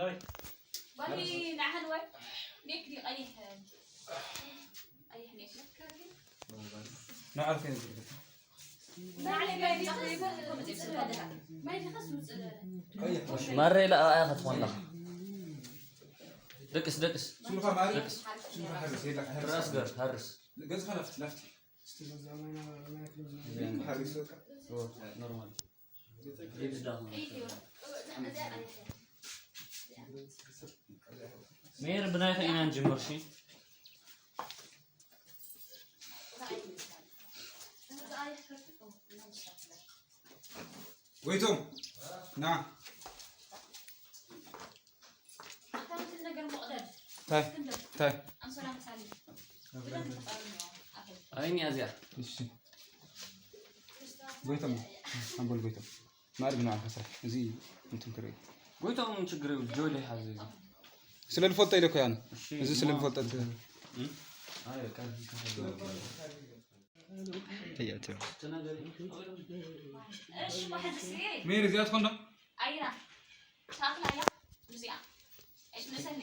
ሎይ ባኒ ንዓህን ወይ ሜክ ዲ ቀይሕ ቀይሕ ሜክ ንዓርፈ ንዝርግሕ ንዓሊ ማይ ዲኻ ዝብል ከምኡ ዘይብሉ ኣለካ። ማይ ዲኻ ዝውፅእ ማረይ ለኣያ ክትኾንላ ደቅስ ደቅስ ስምኻ ማሪ ስምኻ ሓርስ የላ ሓርስ ራስ ገር ሃርስ ገጽኻ ናፍቲ ናፍቲ ሓርስ በቃ ኖርማል ሜር ብናይኸ ኢና ንጅምር ሺ ጎይቶም ና ታይ ታይ ኣይኒ ኣዚያ እሺ ጎይቶም ኣምበል ጎይቶም ማዕድ ነው አልፈሰ እዚ እንትን ክርኢ ጎይቶም ችግር ጆሊ ሓዚ ስለ ልፈልጦ ኢለ እኮ ያን እዚ ስለ ልፈልጠት አይ ቀን እሺ ማሕዝሲ ሜሪ እዚኣ ትኾን ዶ ኣይና ታክላ እያ እዚኣ ኣይትመሰኒ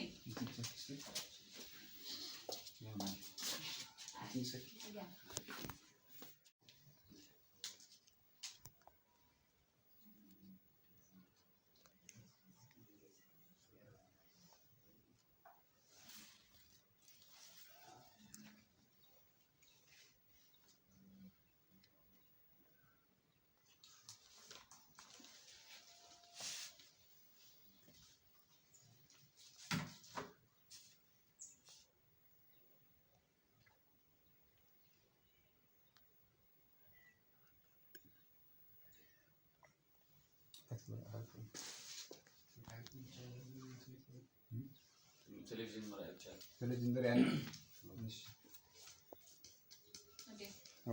ቴሌቪዥን መርኣያ ብቻ ቴሌቪዥን ዝርያ እሺ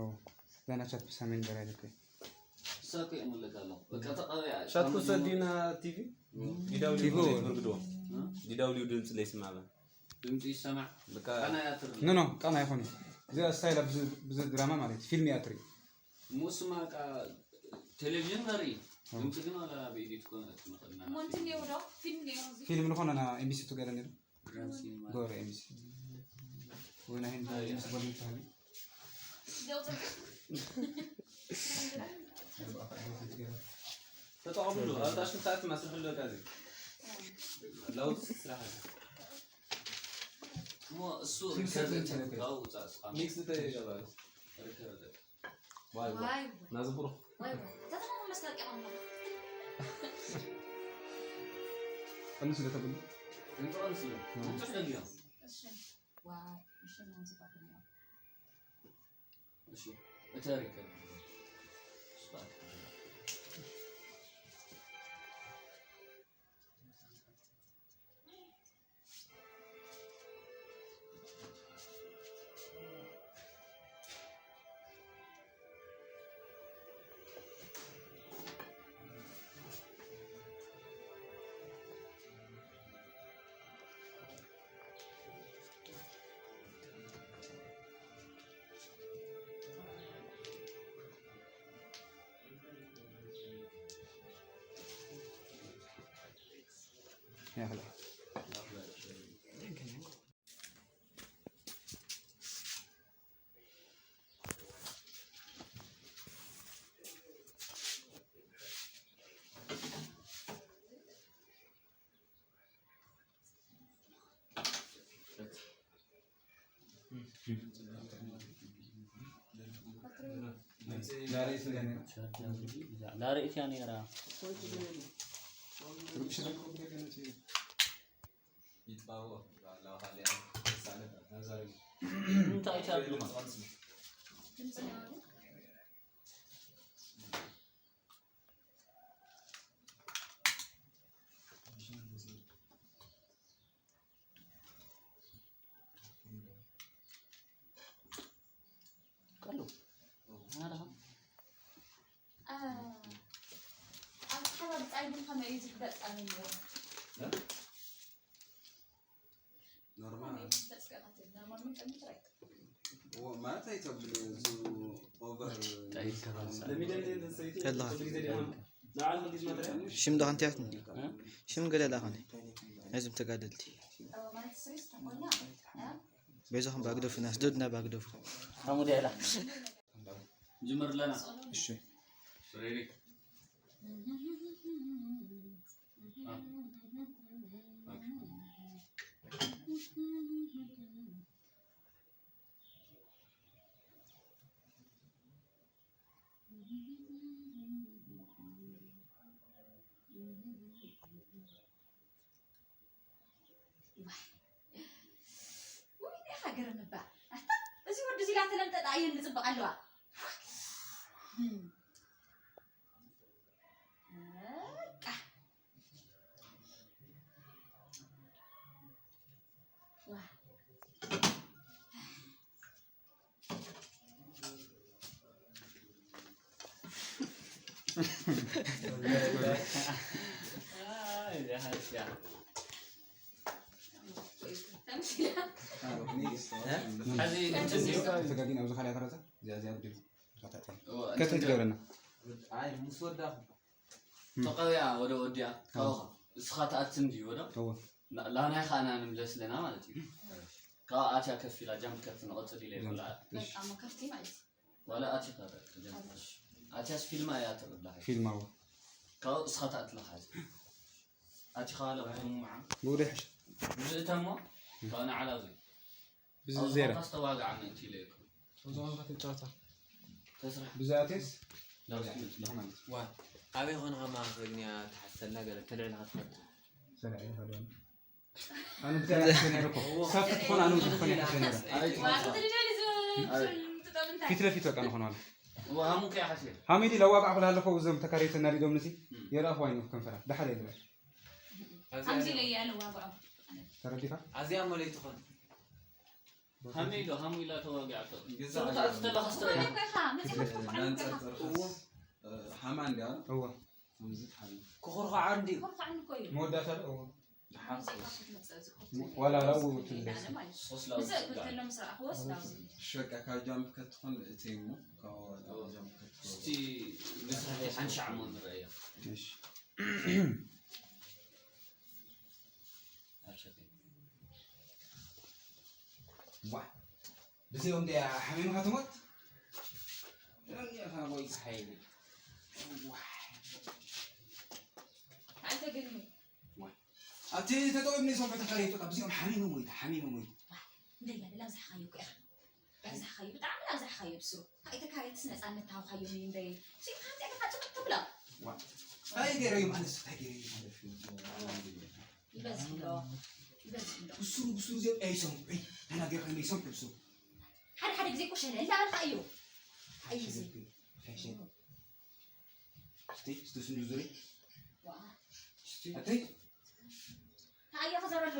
ኦ ዛና ቻት ብሰሜን ዘራይ ልክ እሳኮ የመለካ ኣለኹ በቃ ተቐበያ ሻትኩ ሰዲና ቲቪ ዲዳብሊው ቲቪ ዘይትወርግድዎ ዲዳብሊው ድምፂ ለይስማበ ድምፂ ይሰማዕ በቃ ካና ያትር ኖ ኖ ቃና ይኾን እዚኣ ስታይል ብዙ ድራማ ማለት ፊልም እያ ትርኢ ሙስማ ቃ ቴሌቪዥን መሪ ድምፂ ግን ዋላ ብኢዲት ኮነ ትመኸልና እሞ እንትን ነይሩ ዶ ፊልም ነይሩ እዚ ፊልም ዝኾነ ና ኤምቢሲ ትገለ ነይሩ ግራም ሲኒማ ጎረ ኤምቢሲ ወይ ናይ ህንዲ ምስ በሉ ይባሉ ደውፅእ ተጠቐምሉ ኣብታ ሽፍታት ትመስል ፍለጋ እዚ ለውጥ ስራሕ እሞ እሱ ሪከርድ ካብኡ ውፃእ እስኻ ሚክስ ተይገባል ሪከርድ ዋይ ዋይ ናዚ ብሩኽ ዋይ ተተኸሙ መስታወቂያ ሆኖ ቀንስ ለተብሉ እንተቐንስ ብዙሕ ነግዮም እሺ ዋይ እሺ ነው ዝባክል ነው እሺ እተ ሪከርድ ያህል ላርእትያ ነራ እንታይ ታብሉ ቀሉ ኣናዳኻ ኖርማል ማለት ኣይተብሉ። ሽም ዶ ከንቲያት ሽም ገለ ላኸኒ። ነዞም ተጋደልቲ በይዛኹም ባግደፉ ናስደዱና ባግደፉ። ጀምር ለና። እሺ። ውይ፣ ናይ ሃገር ምባል። ኣታ፣ እዚ ወዲ እዚ ላተለምጠጠ ኣየን ዝጽብቕ ኣለዋ። በቃ። ዋ። ተጋጊን ኣብዚ ካልያ ተረዛ እዚኣ እዚኣ ብድል ከትን ትገብረና ተቐቢኣ ወደ ወዲያ ካውኻ እስኻ ትኣትን ድዩ ወዶ ላናይ ኻና ንምለስ ለና ማለት እዩ። ካብ ኣትያ ከፍ ኢላ ጃምፕ ከት ንቐጽል ኢለ ይብላ። መጣሞ ከፍቲ ማለት እዩ። ዋላ ኣትያ ከረ ኣትያስ ፊልማ እያ ትብላ። ፊልማ ካብኡ እስኻ ትኣትላ ሓዚ ኣቲ ኻላ ወይ ሙዓ ብውደ ሕሽ ብዝእተሞ ካብ ንዓላ ዙይ ብዝዜረ ኣስተዋግዓ ምእንቲ ኢለ ይኩ እዞም ከትጫወታ ተስራሕ ብዛቴስ ዳውስ ትምጽላ ማለት ዋ ኣበይ ኾንኻ ማኽኛ ትሓሰላ ገለ ተልዕልኻ ትፈቱ ሰላዒ ኸደም ኣነ ብታይ ኣሕሰ ነይረ እኮ ሰብ ክትኾን ኣነ ብዝኾን ኣሕሰ ነይረ ፊት ለፊት በቃ ንኾን ኣለ ሃሚዲ ለዋጋዕ ክልሃለኮ እዞም ተካረይቲ እናሪዶም ንሲ የርኣኹ ኣይነ ከንፈራ ደሓር የለ ከምዚ ኢለ እያ ለዋግዖ ተረዲኻ ኣዚኣ መለይ ትኾን ሃሚዶ ሃሙ ኢላ ተዋጊዓቶ ግዛእ ተለኸስተ ኮይንካ መጽሓፍ ክትሓልፍ ሃማ እንዲያ እወ ክኹርኳዓ እንድዩ ኮርኳዕኒ እኮ እዩ መወዳእታ ዶ እወ ሓምሳ ኢኻ ክትመጽእ እዚ ኮርኩ ዋላ ላው ትብለስ ሶስት ላው ዝብላ እሺ በቃ ካብ ጃምፕ ከትኾን እትይሞ ካብ ጃምፕ ከትኾን እስቲ ግስራሒ ሓንሻዕ እሞ ንረእያ እሺ ብዚኦም ዲያ ሓሚምካ ትሞት ረኒኻ ጎይታ ሓይሊ ኣይተገድሙ ኣቲ ተጠቂምኒ ሰው ከተካሪቱ ካብ ብዚኦም ሓሚሙ ሞይታ ሓሚሙ ሞይታ እንደያ ላብዛሕካዮ እኮ ኢኻ ላብዛሕካዮ ብጣዕሚ ላብዛሕካዮ ብስሩ ኣይተካረትስ ነፃነት ተሃውካዮም እዩ እምበይ ሲምካ እንታይ ኢኻ ጭቕጥ ትብሎ እንታይ ገይረዮም ኣነስ እንታይ ገይረዮም ይበዝሕ ኣሎ ይበዝሕ ኣሎ ብስሩ ብስሩ እዚኦም ኣይሰምዑ ተናገርካ ይሰምዑ ብስሩ ሓደ ሓደ ግዜ እኮ ሸለል እንዳበልካ እዩ ኣይዚ እስቲ እስቲ ስንዱ ዙሪ እስቲ ኣተይ ታየ ክዘረሎ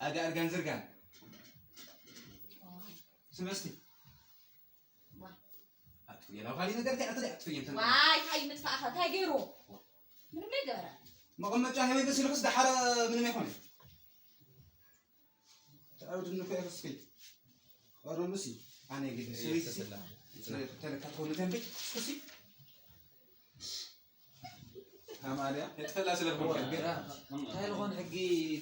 ኣጋ እርጋን ዝርጋን ስመስቲ ኣጥፍየ ናብ ካሊእ ነገር እንታይ ኣጥፍየ ኣጥፍየ እንትን ዋይ ታይ ምጥፋእኻ እንታይ ገይሩ ምንም ኣይገበረ መቐመጫ ከመይ በሲልክስ ደሓረ ምንም ኣይኮነ ተኣውድኒ ከ እስኪ ቀረምሲ ኣነ ግደ ሰበይቲ ተለካ ትኾኑ ተንቤ እስኪ ሃማልያ እጥፈላ ስለ ዝኾንካ ግን እንታይ ዝኾን ሕጊ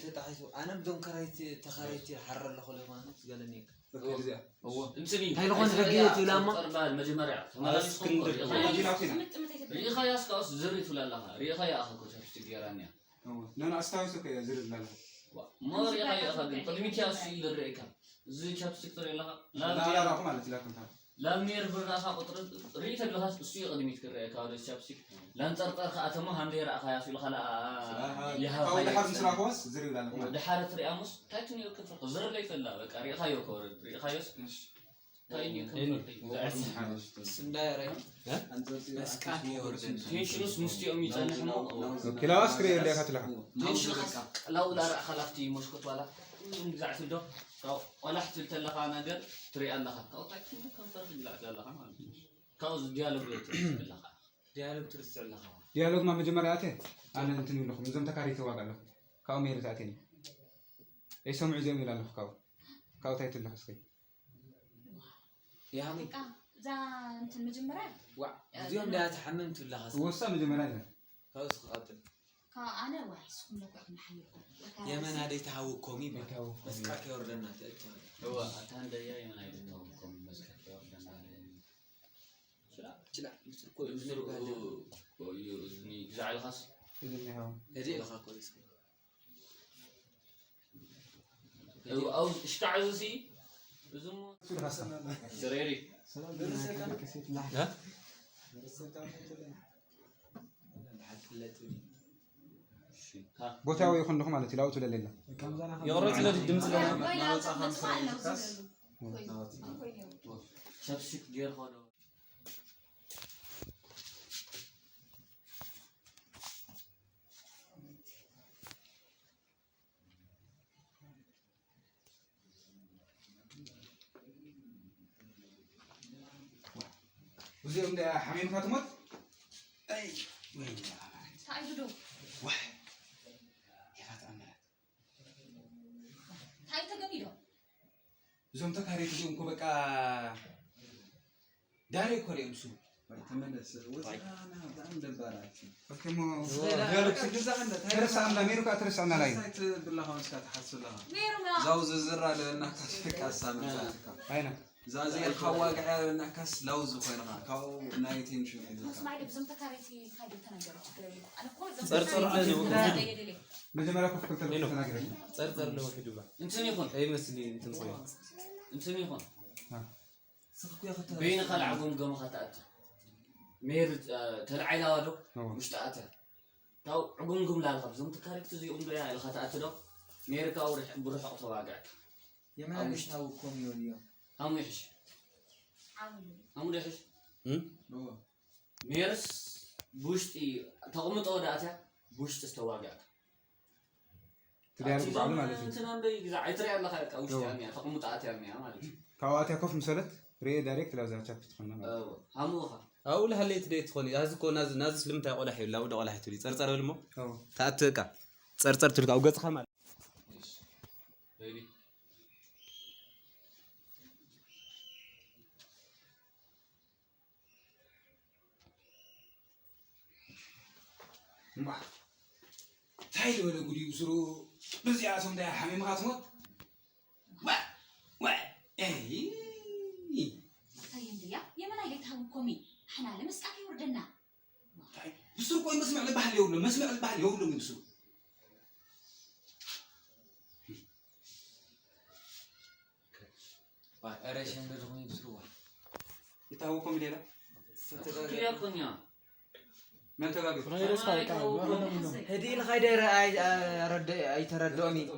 ተጣሒሱ ኣነ ብዞም ከራይቲ ተኸራይቲ ሓረ ኣለኹ ለማኑ ትገለኒ እንታይ ዝኾን ሕጊ ትብላ እሞ መጀመርያ ሪኢኻያ እስካውስ ዝሪ ትብላ ኣለኻ ሪኢኻያ ኣኸ ኮቻፕስቲክ ገይራንያ ነን ኣስታዊሱ ከ ዝርእ ኣለኹ ሞሪኻ ኢኻ ግን ቅድሚት እያ እሱ እዩ ዝርኤካ እዚ ቻፕስቲክ ትርኢ ኣለኻ ላላራኹ ማለት ኢላኩም ታ ላልሜር ብራኻ ቁጥሪ ርኢ ተለኻስ እሱ እዩ ቅድሚት ክርኤካ ወደ ቻፕስቲክ ላንጠርጠር ከኣ ተሞ ሃንደ ይረኣኻ ያሱ ኢልኻ ለኣ ይሃብ ድሓር ምስ ራኸወስ ዝርእ ይብላ ኣለኹ ድሓረ ትሪኣሙስ እንታይ ትንዮ ክፍርቕ ዝርእ ለይፈላ በቃ ሪእኻዮ ከወረድ ሪእኻዮስ ስንዳይ ራይ መስቃን ይወርደን ቴንሽኑስ ምስቲኦም ይጸንሕ እሞ ኪላዋስ ክርኢ የለ ካትላኻ ቴንሽንኻስ ቅላው ላረእኻ ላፍቲ ሞሽኮት ዋላ እም ግዛዕ ትብዶ ቆላሕ ትብል ተለኻ ነገር ትሪኣ ኣለኻ ካብኡ ታይ ትብሎ ከንፈር ትግዛዕ ኣለኻ ማለት እዩ ካብኡ ዲያሎግ ትብለኻ ዲያሎግ ትርስዕ ኣለኻ። ዲያሎግ ማ መጀመርያ ኣተ ኣነ እንትን ይብለኹም እዞም ተካሪተዋግ ኣለኹ ካብኡ መይረ ዝኣተኒ ኣይሰምዑ እዚኦም ይብል ኣለኹ ካብኡ ካብኡ እንታይ ትብለኽ እስኺ ያሚ በቃ እዛ እንትን መጀመርያ ዋዕ እዚኦም ዳያ ትሓምም ትብለኻ ወሳ መጀመርያ ይብል ካብኡ ስክቐጥል ካብ ኣነ ዋይ ስኹም ለኩ ኢኹም ሓይኹም የመን ኣደይ ተሃውኮም ይብል ይተሃውኮም። መስቃ ከይወርደና ትእትም እዋ ኣታ እንደያ የመን ኣይደተውኩም መስከት ወርደና ችላ ግዛዕ ኢልኻስ እዚ እኒሃው ህድእ ኢልኻ ኮይስ እሽካዕ እዚ ሲ እዝሞ ሱልኻሳ ስሬሪ ሰላም ከሴት ላሕ ትፍለጥ ቦታ ወይ ይኹን ድኹም ማለት እዩ ላውቱ ለሌላ የቕረጽ ለዲ ድምፂ ሸብሽክ ጌርኻ ዶ እዚኦም እንደ ሓሚምካ ትሞት ኣይ ወይኒ ታይዱ ዶ ዋሕ የፋት ኣመላት ታይ ተገሚዶ እዞም ተካሬት እዚኦም እኮ በቃ ዳሬ እኮ ሪኦም ሱ ተመለስ ወፅና ብጣዕሚ ደባራችሁ ከሞ ያሉት ግዛዕ እንደ ተረሳዕና ሜሩ ከዓ ተረሳዕና ላይ ሳይት ብላኻ መስካ ትሓስብ ኣለኻ ሜሩና ዛው ዝዝራ ለናካ ትፍቃሳ መምፃእትካ ኣይና እዛ ዘይካ ዋግዐ ለናካስ ላው ዝኾይንኻ ካብኡ ናይ ቴንሽን ሒዝካ ስማዒ ብዞም ተካሬቲ ካይዶ ተነገሩ ችግር የለ ኣነ እኮ እዞም ጸርጸር ተካሬቲ ለዚ ካይዶ የለ መጀመርያ ኮፍ ክልተ ተናገረ ጸርጸር ለወ ሒዱባ እንትን ይኹን ከይመስል እንትን ኮይኑ እንትን ይኹን ስኽኩ ያኸተ በይንኻ ለዓጎም ገምኻ ትኣቲ ሜር ተለዓይላዋ ዶ እዎ። ውሽጢ ኣትያ ታው ዕጉምጉም ላልካ ብዞም ተካሪክቲ እዚኦም ዶ ኢኻ ትኣቲ ዶ ሜር ካብኡ ብርሑቕ ተዋግዕ የመናዊሽ ታውኮም ይወልዮ ሃሙ ይሕሽ ዓብሉ ሃሙ ይሕሽ እዎ ሜርስ ብውሽጢ ተቕምጦ ዳእትያ ብውሽጢ ዝተዋግዕካ ትዳርጉ ባዕሉ ማለት እዩ እንትና እምበይ ግዛ ኣይትሪያ ኣለኻ በቃ ውሽጢ ኣሚያ ተቕምጦ ኣትያ ኣሚያ ማለት እዩ ካብኡ ኣትያ ኮፍ ምሰለት ርኤ ዳይሬክት ላብዛ ቻፕ ትኾና ማለት እዩ ሃሙኻ ኣብኡ ልሃለይ ትደይ ትኾኒ ኣዚ እኮ ናዚ ናዚ ስለምንታይ ቆላሕ ይብል ኣብኡ ቆላሕ ትብል ጸርጸር ብል እሞ እዎ። ተኣቲ በቃ ጸርጸር ትብል ካብ ገጽኻ ማለት ሬዲ እምባዕ እንታይ ዝበለ ጉድ እዩ ብስሩ ብዚኣቶም እንታይ ሓሚምካ ትሞት ወ ወ ኤይ እንታይ እንድያ የመን ኣይደት ሃውኮሚ ሓናለ መስቃ ከይወርደና እንታይ ብስሩ ቆይ መስምዕ ዝበሃል የብሎም መስምዕ ዝበሃል የብሎም እዩ ብስሩ ኧረ ሸንገ ዝኾነ ይብስርዋ ይታወቆም ሌላ ትያ ኮኛ መን ተጋግዩ ቫይረስ ካልካ ህዲ ኢልካ ይደረ ኣይተረድኦም እዩ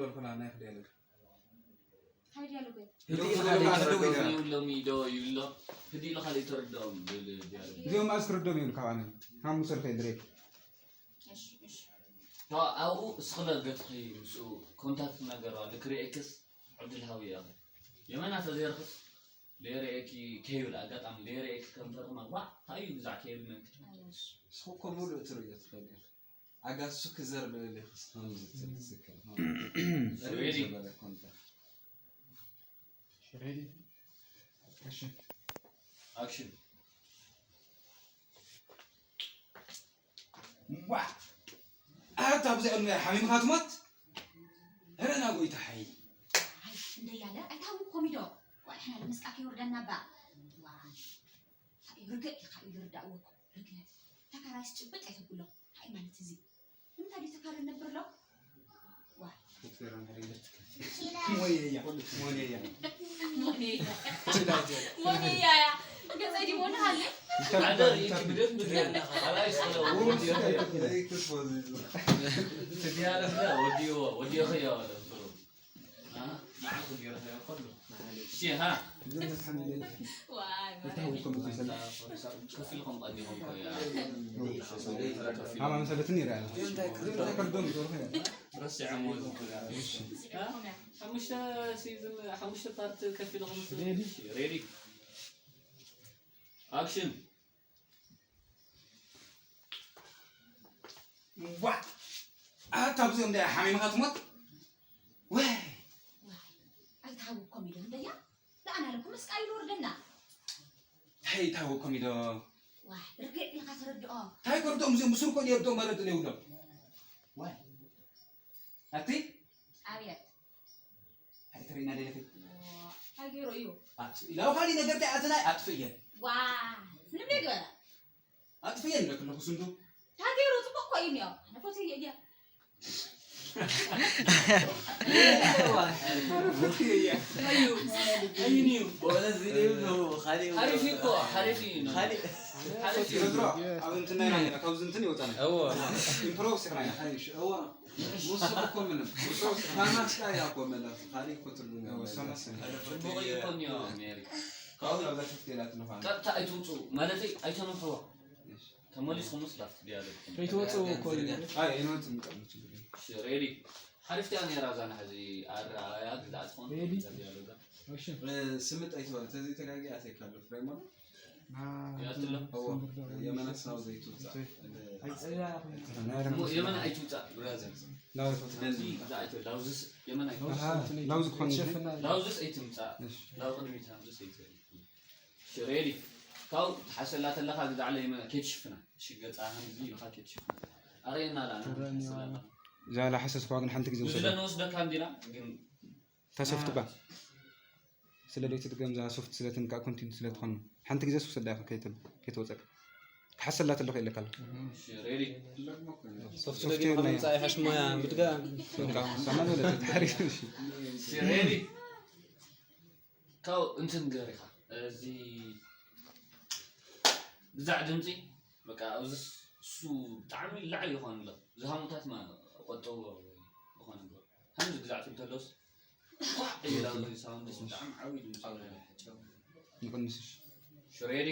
እንታይ ዲያሎግ ይብሎም ኢዶ ይብሎ ህዲ ኢልካ ዘይተረድኦም ብል ዲያሎግ እዚኦም ኣስ ትርዶም ይብሉ ካብ ኣነ ሓሙሰ ልከ ድሬ እሺ እሺ ኣብኡ እስኽለ ገጽኺ ምስኡ ኮንታክት ነገር ኣለ ክሪኤክስ ዕድል ሃዊ እያ የመና ተዘይርክስ ለየርእየኪ ከይብል ኣጋጣሚ ለየርእየኪ ከም ተርማ ዋ ታዩ ግዛዕ ከይብል መንክ ንስኹም ሙሉእ ትርእዮ ትኽእል ኢኻ ኣጋሱ ክዘር ብልልኽስ ከምዚ ትብል ትዝክር ሬዲ ዝበለ ኮንታ ሬዲ ኣክሽን ኣክሽን ዋ ኣታ ብዚኣ ሓሚምካ ትሞት ረና ጎይታ ሓይ ኣይ እንደያለ ኣይታወቅኩም ኢዶ ዋይ ሓና ንምስቃ ከይወርደና ባ ዋይ ርግእ ኢኻ ኢሉ ርዳእዎ እኮ ርግእ ተካራይስ ጭብጥ ኣይተብሎ እንታይ ማለት እዚ እንታይ ድዩ ተካሪ ነብር ኣሎ ዋይ ሞየያ ሞየያ ሞኔያ ሞኔያ ያ ገጸይ ዲሞና ሃለ ሓደ ርእይኪ ብደንብ ገርና ካልኣይ ስለ ወዲዮ ወዲዮ ወዲዮ ወዲዮ ወዲዮ ዋይ ከፊልኩም ቀዲሞም ሃማ መሰለትኒ ይረኣያ ከርዶም ይሰርሑ ረሲዖሞ ሓሙሽተ ሲዝን ሓሙሽተ ፓርት ከፊልኩም ሬዲ ኣክሽን ዋ ኣታ ኣብዚኦም እንዳ ሓሚምኻ ትሞት። ወይ ኣይትሃውኮም ኢለ እንደያ ደኣና ለኩም እስቃ ኢሉ ወርደና እንታይ ይታወኮም ኢሎ ዋይ ርግዕ ኢልካ ተረድኦ እንታይ ከርድኦም እዚኦም ብስሩ ኮን የርድኦም መረድ ዘይብሎም። ዋይ ኣቲ ኣብየት እንታይ ትሪእና ደለኺ እንታይ ገይሩ እዩ ኢላው ካሊ ነገር እንታይ ኣትናይ ኣጥፍእየን ዋ ምንም ዘይገበረ ኣጥፍእየን ኢለክለኹ ስንዱ እንታይ ገይሩ ፅቡቅ እኮ እዩ እኒኦ ነፎት እየ እየ ሓሪፍ እኮ ሓሪፍ እዩ ሓሪፍ እዩ ስድሮ ኣብ እንትን ናይ ናይና ካብዚ እንትን ይወጣና እዎ ኢምፕሮ ወሲኽና ኢና ሓይሽ እዋ ሙስቕ እኮ ምንም ሙስቕ ካናስካ እያ እኮ መላት ካሊ እኮ ትርጉም ወሰናሰን ፅቡቕ እዩ እኮ እኒኦ ሜሪ ካብዚ ኣብዛ ሽፍት የላትን ኳ ቀጥታ ኣይትውፅኡ ማለተይ ኣይተንውሕዋ ተመሊስኩምስ ላፍት ድያ ኣለኩም ከይትወፅኡ እኮ እዩ። ኣይ ኣይንወፅን ቀርብ ችግር የለን። እሺ ሬዲ ሓሪፍቲ እያ ነይራ እዛ ናሕዚ ኣረኣያ ግዛዕ ትኾን ሬዲ። ዲያሎጋ እሺ ስምጥ ኣይትበል ተዘይተጋጊ ኣተካ ኣሎ ፍሬማ ያትሎ እዎ የመናት ሳው ዘይትውፃእ ኣይፀያ እሞ የመን ኣይትውፃእ ብራዘር እዚ ግዛዕ ኣይትበል ላውዝስ የመን ኣይትውፃእ ኣሃ ላውዝ ክኾን ይኽእል ትሸፍና ላውዝስ ኣይትምፃእ እሺ ላው ቅድሚት ሃምዝስ ኣይትበል እሺ ሬዲ ካብኡ ትሓሰላ ተለኻ ግዛዕለ የመን ከይትሽፍና እሺ ገፃ ሃምዚ ኢልካ ከይትሽፍና ኣርእየና ላ እዛ ላሓሰስኳ ግን ሓንቲ ግዜ ብዙ ውሰዳ ለንወስደካ እንዲና ግን ተሰፍትኳ ስለ ደይ ትድገም እዛ ሶፍት ስለ ትንቃ ኮንቲንት ስለ ትኾን ሓንቲ ግዜ ውሰዳ ከይትል ከይትወፀቅ ክሓሰላ ተለኹ የለካ ኣሎ እሺ ሬዲ ሶፍት ዌር ናይ ይሓሽ ሞያ ምድጋም በቃ ሳማ ማለት ታሪክ እሺ እሺ ሬዲ ካብ እንትን ገሪኻ እዚ ብዛዕ ድምፂ በቃ ኣብዚ እሱ ብጣዕሚ ላዕሊ ይኾን ኣሎ ዝሃሙታት ማ ቆጠዎ ይኾን ኣሎ ከምዚ ግዛዕ ትብል ተሎስ ኳዕ ይብል ኣሎ ሳውንድስ ብጣዕሚ ዓብዪ ድምፂ ይኾን ኣሎ። ንቅንስሽ ሽሬዲ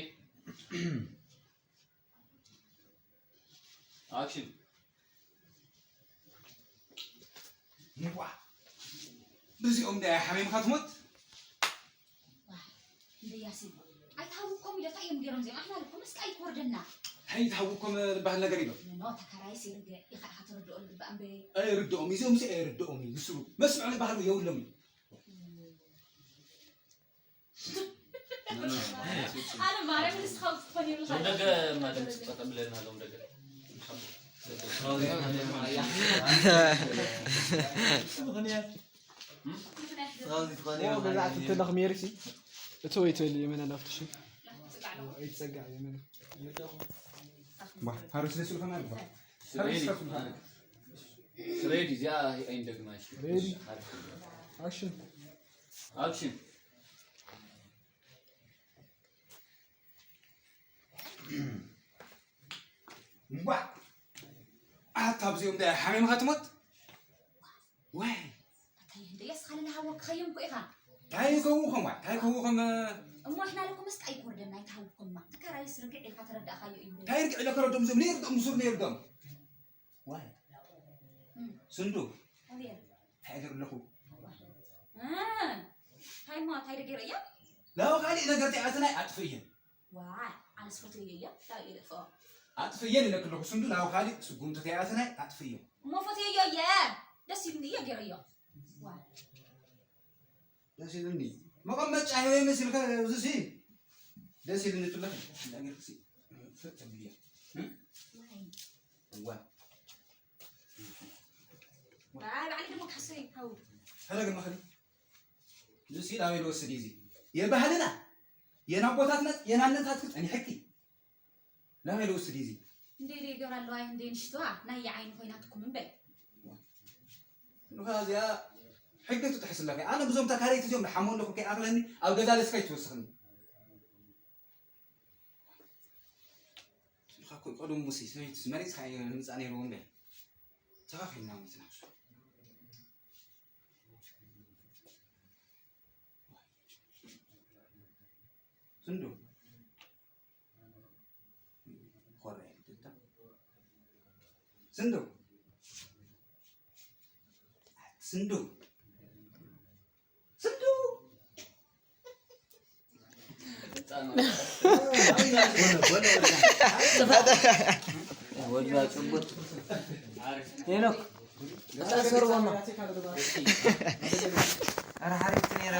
ኣክሽን ዋ ብዚኦም ዳ ሓሚምካ ትሞት እንደያሲ ኣይትሃውኮም ኢለ እንታይ እዮም ገይሮም እዚኦም ኣሕና ልኩም እስቃ ይኮርደና እንታይ ትሃውኮም ዝበሃል ነገር ኢሎም ኖ ተካራይስ ይርግዕ ኢኻ ኢኻ ተረድኦ ልግባእ እምበይ ኣይርድኦም እዚኦም ሲ ኣይርድኦም እዩ ዝስሩ መስምዕ ዝበሃሉ የብሎም እዩ ኣነ ማርያም ንስኻ ክትኾን ይብልካ ዞም ደገ ማለም ትጠቀምለና ዞም ደገ ገዛዕቲ ትለኽ ሜርሲ እቲ ወይ ትበል የመና ናፍትሽ ኣይትፀጋዕ የመና ዋ ሓሩስ ደስ ይልካ ማለት ባ ሓሩስ ደስ ይልካ ሬዲ እዚኣ ኣይንደግማ እሺ ሬዲ ኣክሽን ኣክሽን ዋ ኣታ ኣብዚኦም ዳ ሓሚምካ ትሞት ወይ እንታይ እንደ የስኻ ንልሃወ ክኸዮም እኮ ኢኻ እንታይ ይከውኹም ዋ እንታይ ይከውኹም እሞ ኣሕና ለኩም እስቃ ይኮርደና ኣይትሃውኩማ ተካራይስ ርግዕ ኢልካ ተረዳእካዮ እዩ እንታይ ርግዕ ኢለ ከረዶም ዞም ነይርዶም ሱር ነይርዶም ወይ ስንዱ ኣቤት እንታይ ገር ኣለኹ እንታይ እሞ እንታይ ደገይረ እያ ላው ካሊእ ነገር ተኣትናይ ኣጥፍእየን ዋይ ኣነስ ፈትየዮ እየ እንታይ እዩ ልጥፍኦ ኣጥፍየን ኢለክ ኣለኹ ስንዱ ላው ካሊእ ስጉምቲ ተኣትናይ ኣጥፍየን እሞ ፈትየዮ እየ ደስ ይብኒ እየ ገይረዮ ዋይ ደስ ይብኒ መቐመጫ ህበይ መሲልካ እዚ ሲ ደስ ይብኒ ትለኽ ነገር ሲ ፍጥ ብያ እዋ ባዕሊ ድማ ክሓሰይ ሓው ፈለግ ማኽሊ እዚ ሲ ላበይ ልወስድ እዩ እዚ የባህልና የናቦታትና የናነታትክ ጸኒሕኪ ናበይ ልወስድ እዩ እዚ እንዴ ደይ ገብራ ኣለዋ እንዴ ንሽቶዋ ናይ ዓይኒ ኮይናትኩም እምበይ ንኻ እዚኣ ሕጊ ትጥሕስ ኣለኺ ኣነ ብዞም ተካረይቲ እዚኦም ንሓሞ ኣለኹ ከይኣኽለኒ ኣብ ገዛ ለስካ ይትወስኽኒ ኢኻ እኮ ቀደም ሙሲ ሰበይትስ መሬት ካ ምምፃእ ነይርዎ እምበይ ተኻኺልና ሚትና ስንዱ ኮረይ ትታ ስንዱ ስንዱ ስንዱ ወዛ ጽቡት። ሄኖክ፣ እታ ሰርቦማ። ኧረ ሓሪፍቲ ነይራ።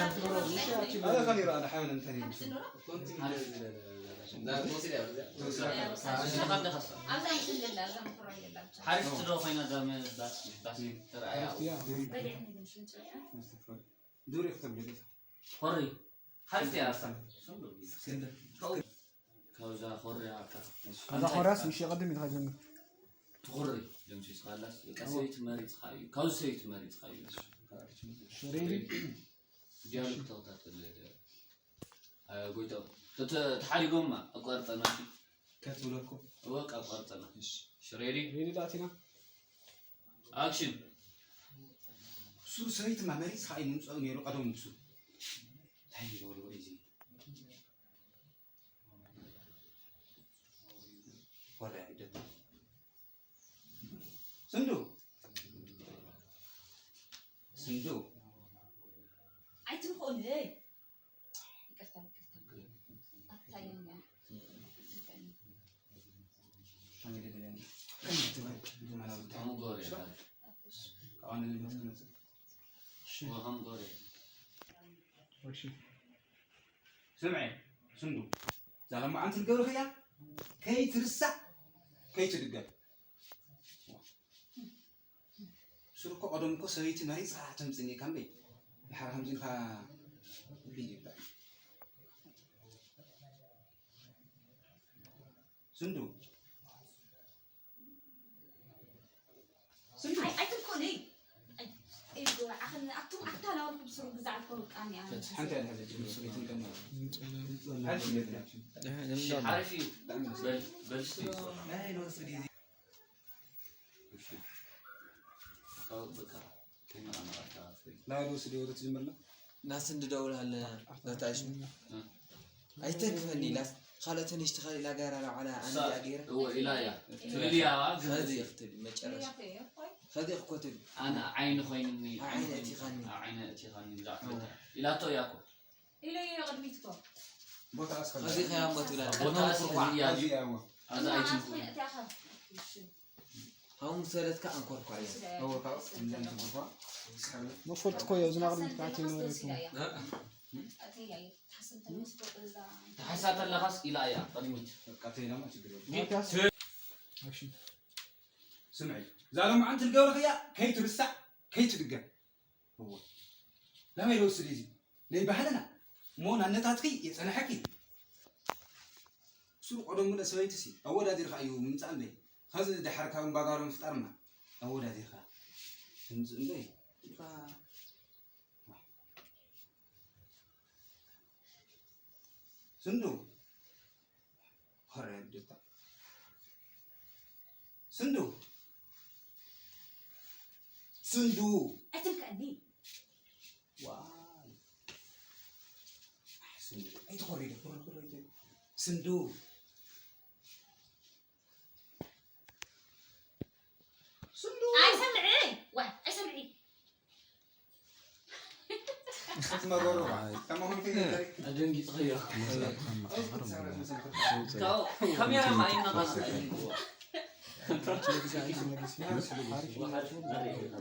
ሓሪፍቲ ዶ ኮይና እዛ ም-፣ ባስ-፣ ባስ ተረኣያ። ዱር ይኽተብ ገለ። ሆሪ። ሓሪፍቲ እያ ኣታ። ካብዛ ኾርያ ኣታ። እዛ ኾርያስ ምሽ ቅድም ኢልካ ጀምር። ትኹሪ ደምሲስካላስ፣ በቃ ሰበይቲ መሪጽካ እዩ። ካብ ሰበይቲ መሪጽካ እዩ። ሽሬዲ። ዲያሎግ ተኸታተል። እ፣ ጎይታው። ተተ-፣ ተሓሪጎማ፣ ኣቋርጠና። ከትብለኩም። እወ፣ ኣቋርጠና። እሺ። ሽሬዲ። ሬዲ ዳቲና። ኣክሽን። እሱ ሰበይትማ መሪጽካ እዩ ምምጻኡ ነይሩ ቀደም ንሱ። እንታይ ይገብሩ እዚ? ወረ ይደታ። ስንዱ። ስንዱ። ኣይትንኮኒ። ይቅርታ፣ ይቅርታ። ኣታየኛ። ስምዒ፣ ስንዱ፣ እዛ ሎማዓንቲ ዝገብርኽያ ከይትርሳዕ፣ ከይትድገም። ሱር እኮ ቀደም እኮ ሰበይቲ መሪጽካ ከተምጽእኒ እካ እምበይ፣ ድሓር ከምዚ ኢልካ ቢድ ይብላዕ። ስንዱ። ስንዱ። ኣይ፣ ኣይትንኮኒ። ኣይ፣ ኣይጎ፣ ዓኽን ኣቱም ኣታ ናበልኩም ስሩ ግዛዕ እኮ ውቃኒ ኣነ። ሓንቲ እያ ዝሓዘች፣ ሰበይትን ቀና። ሓንቲ እያ ዝሓዘች። ሓሪፍ እዩ። በል፣ በል እስቲ። ናይ ንወስድ እዩ። እሺ። ካብ በቃ፣ ከይመጣ መጣ፣ ፍሪ። ናይ ንወስድ እዩ፣ ወደ ትጅምርና። ናስንዲ ደውል ኣለ፣ ናታ ሽሙ። እ። ኣይተንክፈኒ ኢላስ፣ ካልኦት ተነሽቲ ካልእ ኢላ ጋራ ላዕላ፣ ኣንዲ እሳ፣ ኣገይራ። እወ፣ ኢላ እያ። ትብል እያ፣ ግን ኸዚ ክትብል፣ መጨረሻ። ኸዚ ክኮትል። ኣነ ዓይኒ ኮይንኒ፣ ዓይኒ ዓይኒ እቲኻኒ። እቲኻኒ፣ ዓይኒ እቲኻኒ፣ ብዛዕባ እወ። ኢላቶ እያ እኮ። ኢለ እየ ቅድሚት እኮ። ቦታ ኣስኸ-፣ ኸዚ ኸያ እሞ ትብላ። ቦታ ኣስኸ-፣ እያ፣ እያ እሞ። ኣዛ ኣነ ኣይትንኩ። ኣነ እቲኻ። እሺ። ሃው ምሰለትካ ኣንኮርኳ እያ። እወ፣ ካብ እንደ ኣንኮርኳ። መፈልጥኮ እየ፣ ዝናቕድም ትካዕቲ ይነበረኩም። ተሓሳ ተለኻስ ኢላ እያ፣ ቅድሚት። በቃ፣ ተይናማ ችግር የለም። ኣክሽን። ስምዒ፣ እዛ ሎማዓንቲ ዝገብርኽያ ከይትርሳዕ፣ ከይትድገም። እወ። ናበይ ዝወስድ እዩ እዚ? ናይ ባህልና እሞ ናነታትኪ የጸንሐኪ። እሱ ቀደሙ ለሰበይትሲ ኣወዳዲርካ እዩ ምምጻእ እምበይ። ኸዚ ደሓር ካብ እምባጋሮ ምፍጣርና ኣወዳዲርካ ትምጽእ እምበይ። ስንዱ። ሆረ ድታ። ስንዱ። ስንዱ። ኣይትንከኣኒ። ዋይ። ኣይ፣ ስንዱ። ኣይትኾሪ ዶ፣ ኮሪ፣ ኮሪ፣ ኮሪ። ስንዱ። ስንዱ። ኣይሰምዕን። ዋይ፣ ኣይሰምዕን። ክትመገሩ። ኣይ። ከማኹም ከይገጠሪ። ኣደንጊጽኸዮ። መዝለቕ ከማዕቕር እምበር። ካብ ካሜራ ማይና ኻስ።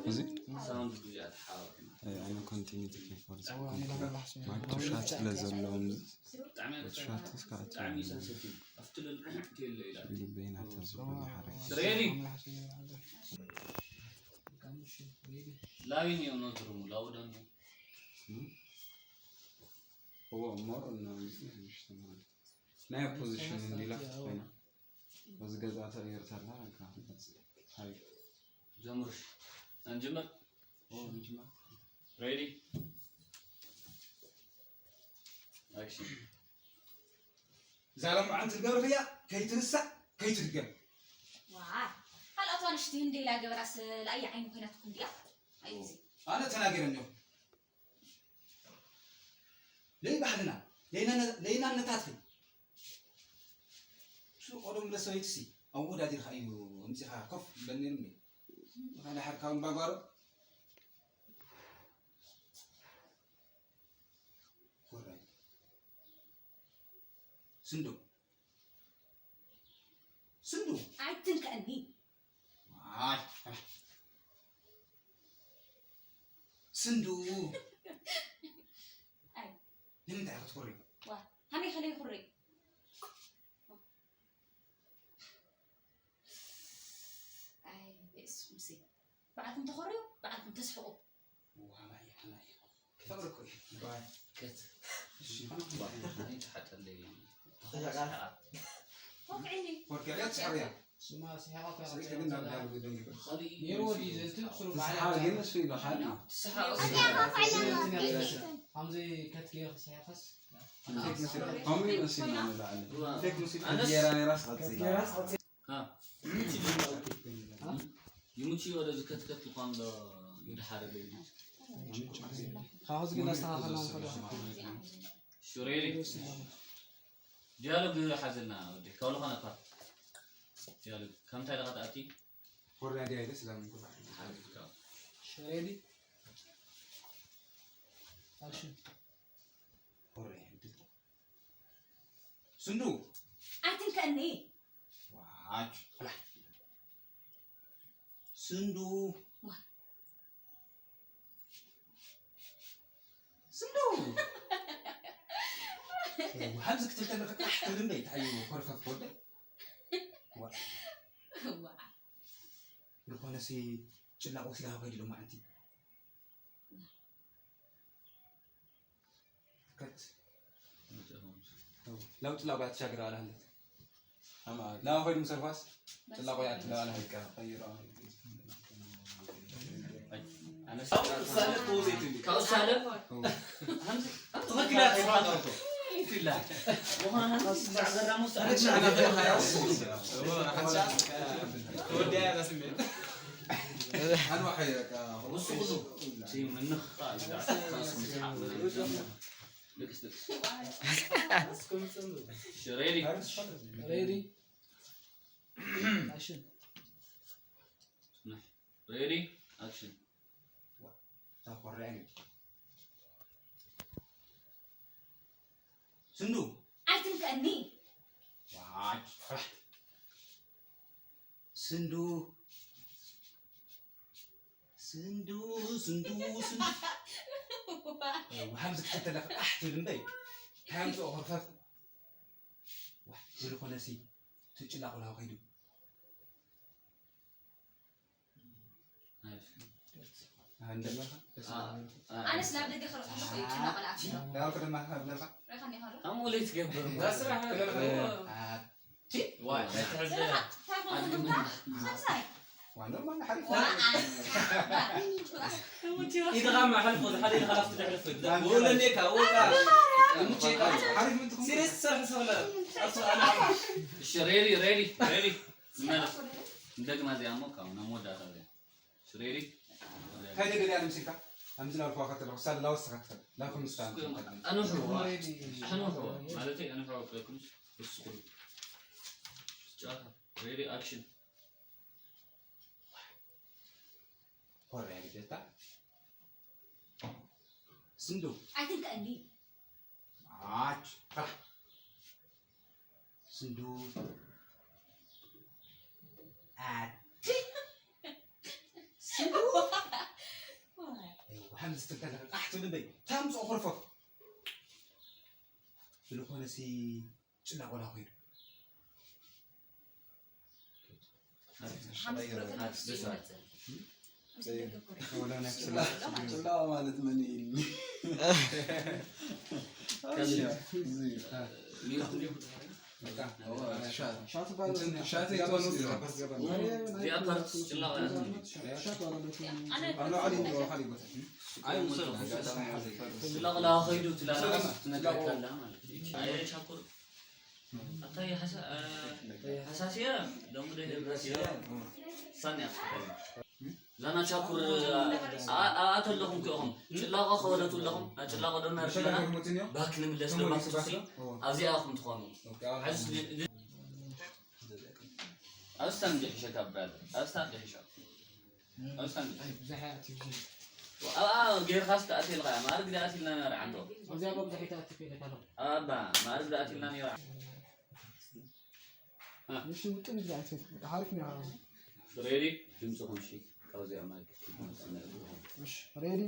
እዚ? ሳውንድ ብዙሕ ተሓባብርና። ኣይ፣ ኣነ ኮንቲኒቲ ኬር ፎር ዘ ኮምፒውተር። ማይክሮሻት ስለ ዘለዎም፣ ብጣዕሚ ማይክሮሻት እስከ ኣትዩ ብጣዕሚ እዩ ሰንሰቲቭ። ኣብቲ ልዕሊ ትሕቲ የለ ኢላ። ልበይ ናታ ዝኾነ ሓረግ። ሬዲ? ላይን እዮም ነዝርሙ፣ ላውደን ነው። እም? እዎ፣ እሞ እና ናይ ፖዚሽን እንዲላ ኮይና። በዚ ገዛ ተቐይርታ ኣላ፣ በቃ። ሃይ። ጀምርሽ። እንጅምር። ኦ፣ እንጅምር። ሬዲ? ኣክሽን። እዛ ሎማዓንቲ ዝገብርኽያ ከይትርሳዕ፣ ከይትድገም። ዋ፣ ካልኦት ኣንሽቲ ህንደይ ላገበራስ ለኣይ ዓይኒ ኮይናትኩም ድያ? ኣይ፣ እዚ። ኣነ ተናገረ እንዲኹም። ለይ ባህልና፣ ለይና-፣ ለይናነታትኺ። እሱ ቀደም ለሰበይትሲ ኣወዳዲርካ እዩ ኣምጺኻ ኮፍ በል ነይሩ እንዴ? ንኻ ድሓር ካብ እምባጓሮ ኮራይ። ስንዶ። ስንዱ። ኣይትንከእኒ። ኣይ። ስንዱ። ኣይ። ንምንታይ ክትኩሪ? ዋ፣ ከመይ ከለይ ኩሪ? ኣይ፣ የሱስ ሙሴ። ባዕልኩም ተኾርዩ፣ ባዕልኩም ተስሕቁ። ዋላ ይሕና እዩ። ፍቕሪ እኮ እዩ። ባይ። ከት። እሺ። ባይ። ኣይ፣ ተሓጠለይ። ተኸያቃ። ወቅዒኒ። ወርቂ እያ ትስሕር እያ። ስማ ስሒቓ እኮ እያ ስሒቕ ግን ናብ ዳሉ ግድም ይብል። ኻሊእ ነይርዎ ድዩ ዘንትን ስሩ ትስሓቕ ባዕላ ግን እሱ ይበሃል። ትስሓቕ ኣይ፣ እሱ ኣይ፣ ኣይ፣ ኣይ፣ ኣይ፣ ኣይ፣ ኣይ። ከምዚ ከት ገይሩ ክስሒቕስ? ፌክ መሲሉ። ከምኡ እዩ መሲሉ ንላዕሊ። ዋ። ፌክ መሲሉ ኣነስ ገይራ ነይራስ ቀፂላ። ሃ? ይሙቺ ወደ ዝከትከት ልኳን ዶ ይድሓር ለይሉ። ካብዚ ግን ኣስተኻኸልና ንኸዶ። ሹሬሪ። ዲያሎግ ሓዘልና ወዲ። ካብ ዝኾነ ፓርት። ዲያሎግ። ከምታይ ኢኻ ትኣቲ? ኮርያ ዲያ ኢለ ስላም እንኳን። ሓሪፍ ካብ። ሹሬሪ። ኣክሽን። ኮርያ። ስንዱ። ኣይትንከእኒ። ዋች። ስንዱ። ዋ። ስንዱ። ሃምዚ ክትብል ከለኻ ቃሕ ትብል እምበይ፣ እንታይ እዩ ኮርፈፍ ወደ? ዋ። ዋ። ዝኾነሲ ጭላቕ ወሲዳ ከይዱ ሎማዓንቲ። ከት። ለውጥ ላውጋ ትሻገር አላለች። አማ ላው ሆይ ምሰርፋስ ጭላቆ ያት ላው አለ። Ready? Ready? Action. Ready? Action. ስንዱ። ኣይትንከእኒ። ዋይ፣ ፍራሕ። ስንዱ። ስንዱ፣ ስንዱ፣ ስንዱ። ወሃብ ዝክተተለፍ ኣሕ ትብል እምበይ። ካምጽኦ ኸርፈፍ። ዋይ፣ ዝልኾነሲ ትጭላቑላ ኸይዱ። ኣነስ ናብ ደገ ክረኽቦ እኮ እዩ፣ ጭላቕ ለኣፍ። ከምኡ ለይትገብር እሞ። እዛ ስራሕ እኮ። ዋይ፣ ኣይትሕብደላ። ሳልሳይ። ኢድኻ ማሕልፎ፣ ሓደ ኢድኻ ላፍቲ ድሕሪ ፍት። ወለኔካ፣ ወቃ። ሲሪየስ ትሰርሕ ሰብለ። እሺ፣ ሬዲ፣ ሬዲ፣ ሬዲ። ንመለስ። እንደግና እዚኣ እሞ ካብ ናብ መወዳእታ እዚኣ። ሬዲ? ካይደ ገሊኣ ንምሲልካ፣ ከምዚ ላልኳ ከተለኹ፣ ሳለ ላወስኻ ትኸድ፣ ላኩም ስታን ትኸድ። ኣንውሕዎ፣ ኣንውሕዎ፣ ማለተይ ኣንውሕዎ ክለኩም፣ እስኩሉ። ጨዋታ። ሬዲ፣ ኣክሽን። ኮርያ ግዴታ። ስንዱ። ኣይትንከእኒ። ኣች፣ ፋሕ። ስንዱ። ኣቲ። ስንዱ። ዋይ። ኣይዋ፣ ሃምዚ ትንከለኸ ቃሕ ትብል እምበይ። ታምጽኦ ኾርፎፍ። ብልኾነሲ ጭላ ቆላ ኾይዱ። ጽላዋ ማለት መን እዩ ኢልኒ? ሻት ጓል ሻት ይትወኑ። እዚኣ ፓርት ጽላዋ እያ። ኣብ ላዕሊ ይግበሩ፣ ካልእ ይግበሩ። ኣይ፣ ውሰዱ። ጽላዋ ኸይዱ ትላላ ትነግረካ ኣላ ማለት እዩ። ኣየ ቻኩር። ኣታ የሐሳ-፣ እ፣ የሐሳስያ፣ ሎሚ ዶ የሐሳስያ? ሳኒ ኣፍታ። ዛና ቻኩር፣ ኣ-፣ ኣ-፣ ኣተለኹም ክኢኹም። ጭላቆ ከወደቱ ኣለኹም። ጭላቆ ዶ እናርድና። ባክ ንምለስ ዶ ባክ ትሲ። ኣብዚኣ ኢኹም ትኾኑ። ዓስ ል-፣ ል-፣ ኣብስታ እንዲ ሕሸካ ብራዘር። ኣብስታ እንዲ ሕሸካ። ኣይ፣ ብዙሕ ኣክቲቪቲ። ኣብኣ ጌርካስ ትኣትየልካ እያ። ማዕርግ ድኣ ኣትልና ነይራ ዓንቶ። ኣብዚኣ እኮ ብዙሕ ኣይትኣትፍ ኢለካ ኣለኹ። ኣባ፣ ማዕርግ ድኣ ኣትልና ነይራ። እሺ፣ ውጥን ይላል። ሓሪፍ ነው። ሬዲ ድምፅኹም እሺ። ካብዚኣ ማይክ ክትመፅእ ነግርኹም። እሺ፣ ሬዲ።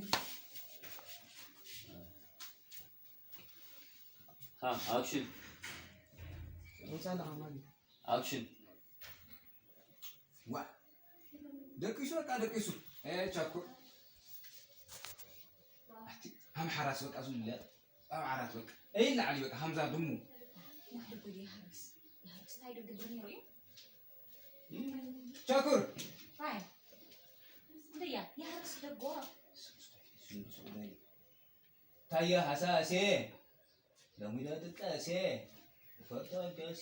ሃ፣ ኣክሽን። ወጻና ማሊ። ኣክሽን። ዋ ደቂሱ በቃ ደቂሱ። እ ቻኮ ኣቲ ሃም ሓራስ በቃ ዝለ ኣብ ዓራት በቃ እይ ላዕሊ በቃ ሃምዛ ድሙ። ንሕድጉ ይሃርስ ይሃርስ እንታይ ዶ ግብር ነይሩ እዩ? ቻኩር ራይ እንደያ ይሃርስ ደጎ ታየ ሃሳሴ ሎሚ ዶ ድቀሴ ፈቶ ደሴ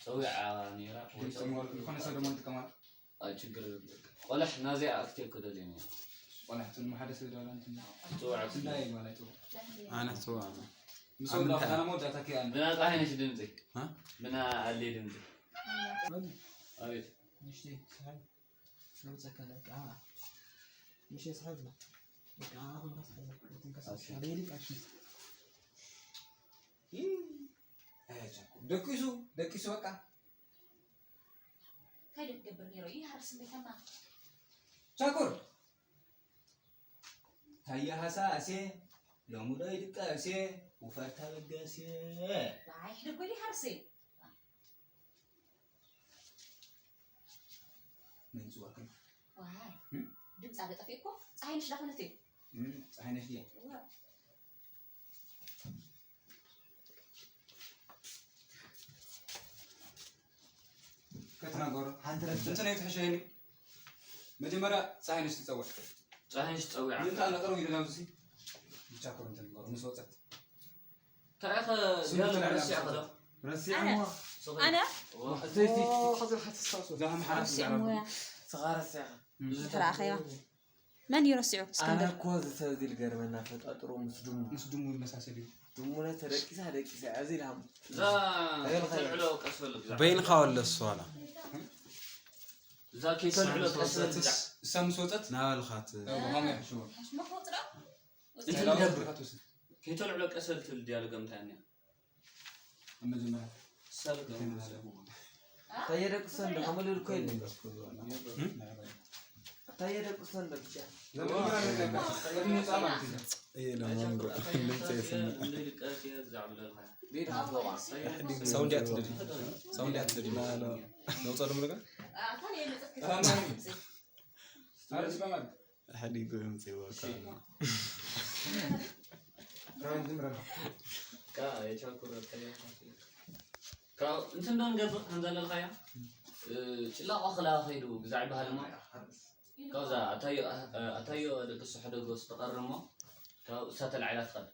ጸዊዓ ነይራ። ዝኾነ ሰብ ደሞ ንጥቀማሉ። ኣይ ችግር የብልካ። ቆልሕ ናዚኣ ኣክቴ እኮ ደልየ ነይረ። ቆልሕ ትልሚ ሓደ ሰብ ደላ እንትና ጽውዓ ስንዳይ ማለት ነው። ኣነ ትዋ ምስ ወዳ ኣነ ሞዳ ታኪ ኣለ ብና ጻሕነሽ ድምጺ እ? ብና ኣሊ ድምጺ ኣቤት ምሽቲ ሰሓብ ስለውፀካ ለቃ ምሽ ሰሓብ ነው። በቃ አሁን ካስፈለግ ትንከሳሽ ሬዲ አክሽን። ደቂሱ ደቂሱ በቃ እንታይ ዶ ትገብር ነይሩ ይሃርስ እንዴተማ ቻኩር ታየ ሃሳሴ ሎሚ ዶ ይድቀሴ ውፈር ተበገሴ ዋይ ሕደጎ ይሃርስ ምን ጽዋክን ዋይ ድምፃ ዶ ጠፊእኮ ፀሓይ ንሽ ዳኾነት እዩ ምን ፀሓይ ነሽ ድያ እዋ ከተናገሩ ሓንቲ ረፍቲ እንትን ኣይትሕሸኒ መጀመርያ ፀሓይ ነሽ ትፀውዕ ፀሓይሽ ፀዊዓ ምንታ ነቅረው ይደላው ሲ ብቻ ኮር እንትን ንገሩ ምስ ወፀት እንታይ ኢኸ ስሙ ዲያሎግ ተላዕላ ረሲዕኻ ዶ ምስ ወፀት ኣነ ኣነ ዘይቲ ኸዚ ሓትስታውስ ዛም ሓራስ ረሲዐ ሙያ ስኻ ረሲዕኻ ተረኣኸያ መን እዩ ረሲዑ እስከ ኣነ ንገር እኮ እዚ ሰብ እዚ ልገርመና ፈጣጥሮ ምስ ድሙ ምስ ድሙ ይመሳሰል እዩ ድሙ ነ ተደቂሳ ደቂሳ እዚ ኢልሃም እዛ ተልዕሎ ቀስ በሉ ብዛዕባ በይንኻ ወለ እሱ ዋላ እዛ ከይተልዕሎ ቀስ በል ብዛዕባ እሳ ምስ ወፀት ናበልኻት ሆም ይሕሽዎ ሕሽሞ ክወፅዶ እቲ ንገብር ከይተልዕሎ ቀስ በል ትብል ዲያሎግ እንታይ እኒኣ ኣብ መጀመርያ ሰብ ታየ ደቂ ሰንዶ ሓመሉ ልኮ የለን ታየ ደቂ ሰንዶ ብቻ እየ ለማንጎ ልምፀ የስምዕ ቤት ሃፍቶባ ሳውንድ ያትደዲ ሳውንድ ያትደዲ ነውፀ ድምለካ ሓዲጉ ምፅዋ እንትን ዶ ንገብር ከም ዘለልካዮ ጭላቆ ክላ ከይዱ ብዛዕባ ሃለማ ካብዛ ኣታዮ ኣታዮ ደቂ ስሕደጎ ዝተቐርሞ ካብ እሳ ተላዒላ ትኸድ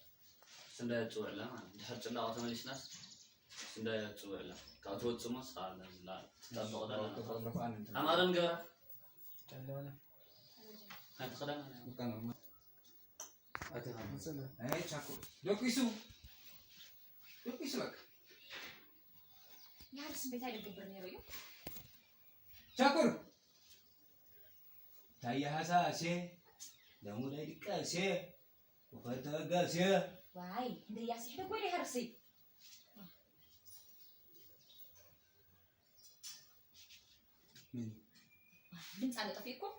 ስንዳያ ትፅውዕላ ማለት ድሕር ጭላቆ ተመሊስናስ ስንዳያ ትፅውዕላ ካብ ትወፅሞ ስኻ ትጠብቕ ደለና ኣማረ ንገብራ ሓንቲ ክዳን ደቂሱ ደቂሱ በቃ ይሃርስ እንዴት ኣይደገብር ነይሩ እዩ ቻኩር ታየ ሃሳሴ ለሙዳይ ድቀሴ ወፈተገሴ ዋይ እንደያስ ይሕደጎ ይሃርስ ድምፃ ዶ ጠፊእኩም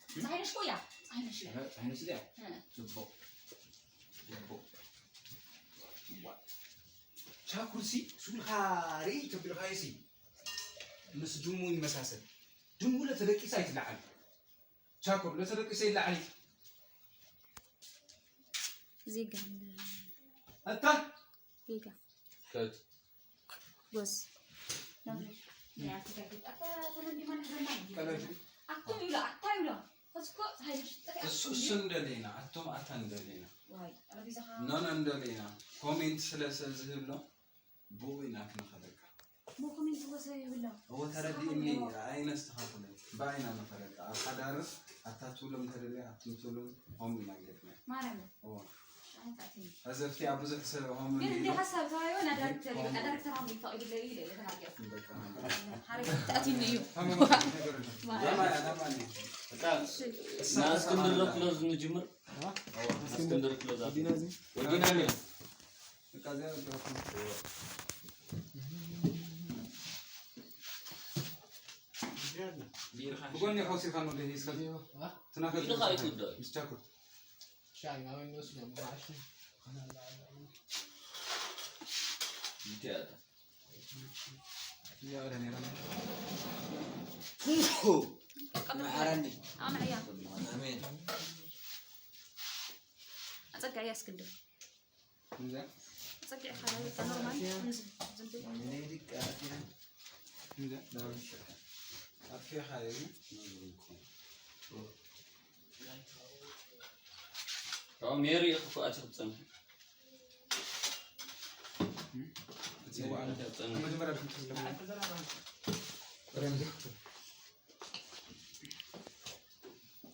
ፀሓይነሽ ቆያ ፀሓይነሽ እያ ፀሓይነሽ እያ እ። ፅቡቅ ፅቡቅ ቻኩርሲ ሱልካ ርኢ ተቢልካዮሲ ምስ ድሙ ይመሳሰል ድሙ ለተደቂሳ ይትለዓል ቻኩር ለተደቂሰ ይለዓል ዜጋ ኣታ ዜጋ ከት ጎዝ ቀለሽ ኣቶም ይብሎ ኣታ ይብሎ ከስኮ ፀሓይነሽ ጠፊኣ እሱ እሱ እንደሌና ኣቶም ኣታ እንደሌና ዋይ ረቢዛኻ ኖን እንደሌና ኮሜንት ስለ ሰብ ዝህብ ነው ብኡ ኢና ክንኸደካ ሞ ኮሜንት ወሰ ይብሎ እዎ ተረዲእኒ ኣይነስተኻኽለን ብኣይና ንኸደካ ኣብ ሓዳርስ ኣታ ትብሎም ተደልያ ኣቱም ትብሎም ሆም ኢና ገጥና ማርያም እዎ ሻንጣቲ ሕዘፍቲ ኣብ ብዙሕ ሰብ ሆም ግን እንደ ሀሳብ ተባይሆነ ዳይሬክተር እዩ፣ በቃ ዳይሬክተር ኣሙይ ፈቒዱለይ ኢለ እየ ተናጊረ። ሓሪፍ ተኣቲኒ እዩ። እታ እሺ። ንእስክንድር ዶ ክሎዝ ንጅምር? እስክንድር ክሎዝ ኣብ ወዲና እዚ? ወዲና ነይሩ። በቃ እዚኣ በቃ። ብጎኒ ከውሲኻ ነው ደህ ይስከል። ትናኸል ኢልኻ ኣይትውደእ። ምስ ቻኩር። ሻይ ናበይ ንወስዶ? ማዕሽ። እንቲያታ። እያ ወደ ኔራ። መሓረኒ። ኣነ እያ። ኣሜን። ኣጸጋያ እስክንድር። እንዛ። ኣጸጊዕካ ናይ በቃ ኖርማል። እንዚ፣ ዝም ብሎ። ኣሜን። ይድቃ። እንዛ። ኣፌኻ እዩ። ካብ ሜሪ ኢኹ ኣቲ ክትጸንሑ። እቲ ዋዕላ ክትጸንሑ። መጀመርያ ድሕን ትስለሙ። ረምዚ ክትብል።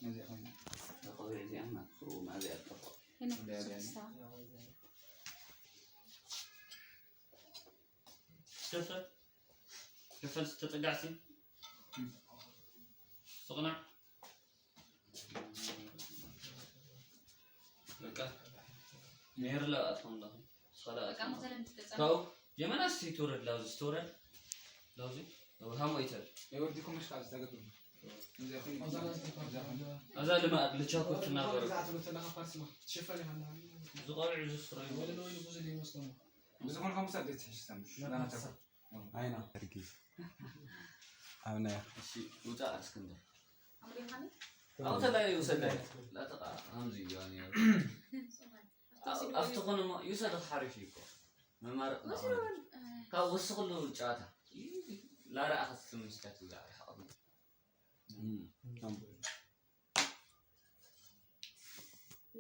ነዚኣ ኮይና። ተቆቢዕ እዚኣ ናትኩ፣ ማእዚኣ ትጠፍኦ። እንዳ እዚኣ። ስፍር። ክፈል ዝተጠጋዕሲ። ስቕናዕ። በቃ። ሜርላ ኣትኾን ዶ? ስኸላ በቃ ኣትኾን። መሰለን ትጠጸም። ካብኡ የመና እስቲ ትውረድ፣ ላውዚ ስትውረድ። ላውዚ። ሃሞ ይተል። የወዲኩም መሽቃ ዝተገዱ። እዛ ልማ ልቻኮት እናበሩ። ዝቆልዑ ዝስረዩ። ብዝኾነ ከምሳ ቤት ትሕሽ ሰምሽ። ኣይና። ኣርጊ። ኣብ ናይ እሺ፣ ውጻእ እስክንድር። ኣምሪኻኒ? ኣብ ተላይ ይውሰድ። ላተቃ፣ ኣምዚ እዩ፣ ኣነ። ኣብ፣ ኣብቲ ኮነ እሞ ይውሰድ፣ ሓሪፍ እዩ እኮ። መማረቕ ወስዶ፣ እንዳኾነ። እ፣ ካብ ወስኽሉ ጨዋታ። ላረኣ ክትስምስካ ትብላ፣ ርሕቕ። እም፣ ኣም።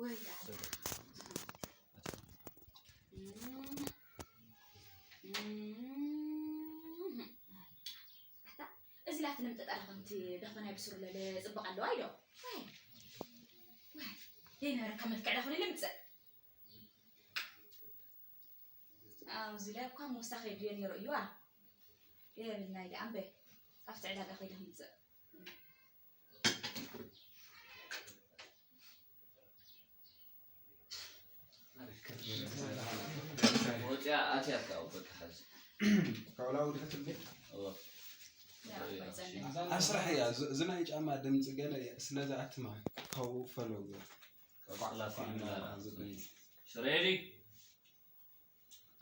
ወይ ኣታ። እም። እም። ኣታ፣ እዚ ላፍልም ጠጠራ ከምቲ ደኾናይ ብስሩ ለለ ጽቡቕ ኣለዋ ኢዶ። ወይ። ወይ። ዘይነበረካ መልክዕ ዳኹን ኢለ ምጽእ። ኣብዚ ላይ እኳ ምውሳኽ የድልዮ ነይሩ እዩዋ። የብልናይ ደኣ እምበይ። ኣብቲ ዕዳጋ ከይደ ክምጽእ። ወፂኣ ኣትያ እኮ በቃ ሓዚ። ካብላ ወዲ ክትብል? እወ። ኣስራሕ እያ። ዝ-፣ እዚ ናይ ጫማ ድምፂ ገለ እያ። ስለዚ ኣትማ ካብኡ ፈለው። ካብ ላፊ ላላ። እዚ ድምፂ። ሽሬዲ።